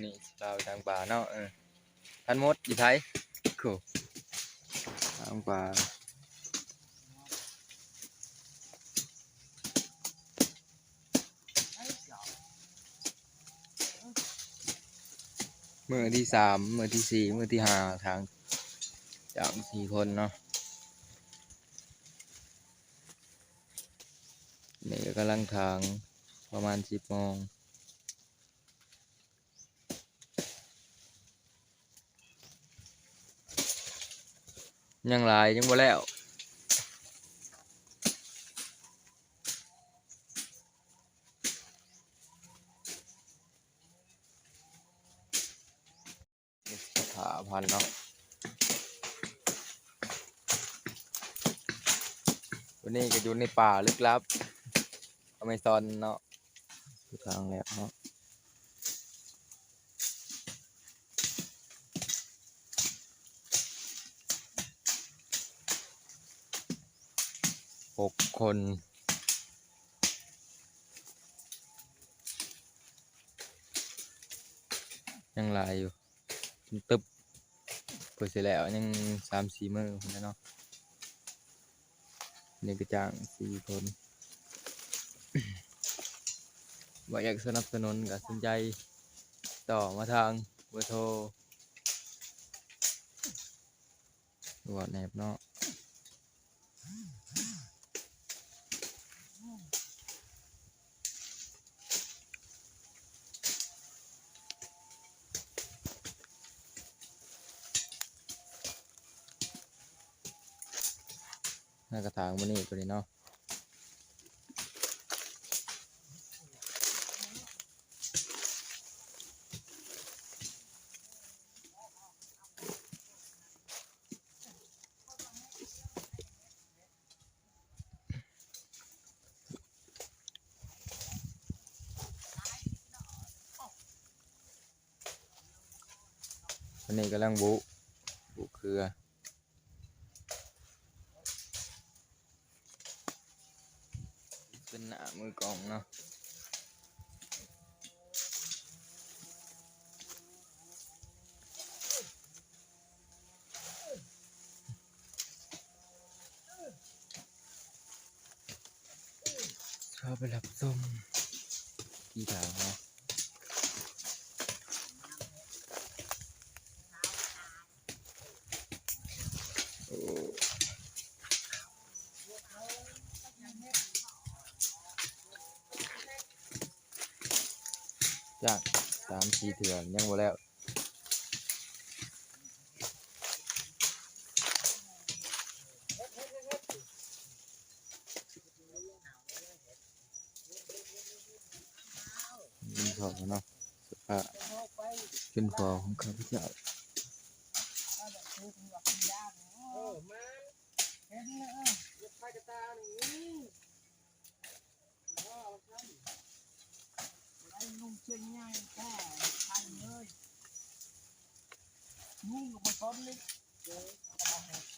ນີ້ຊິພາໄປຖາງປ່າເນາະ. ເອີ ທ່ານມົດຢູ່ໃສ? ໂອ້ ຖາງປ່າ. ມື້ທີສາມ ມື້ທີສີ່ ມື້ທີຫ້າ ທາງຈ້າງສີ່ຄົນເນາະ. ນີ້ກໍກຳລັງຖາງ ປະມານສິບໂມງ. ຍັງຫຼາຍ ຍັງບໍ່ແລ້ວ. ຖ້າພັນເນາະ. ວັນນີ້ກໍຢູ່ໃນປ່າລຶກລັບ ອາເມຊອນເນາະ. ທາງແລ້ວເນາະ ຫົກຄົນ ຍັງຫຼາຍຢູ່ ຕຶບ ເພື່ອຊິແລ້ວ ຍັງສາມສີ່ມື້ພຸ້ນແຫຼະເນາະ. ນີ້ກໍຈ້າງສີ່ຄົນ ວ່າຢາກສະໜັບສະໜູນກໍສົນໃຈຕໍ່ມາທາງເບີໂທ ວ່າແນບເນາະ. ໜ້າກະຖາງມື້ນີ້ຕົວນີ້ເນາະ. ອັນນີ້ກຳລັງບຸ ບຸເຄືອ ເປັນໜ້າມືກ້ອງເນາະ. ເຂົ້າໄປຮັບຊົມທີ່ທາງເນາະ. ໂອ້ ຈ້າງສາມສີ່ເທື່ອ ຍັງບໍ່ແລ້ວ. ກິນເຂົ້າເນາະ ສະພາບກິນເຂົ້າຂອງຂ້າພະເຈົ້າ. ຍຸງກໍບໍ່ສົນນີ້.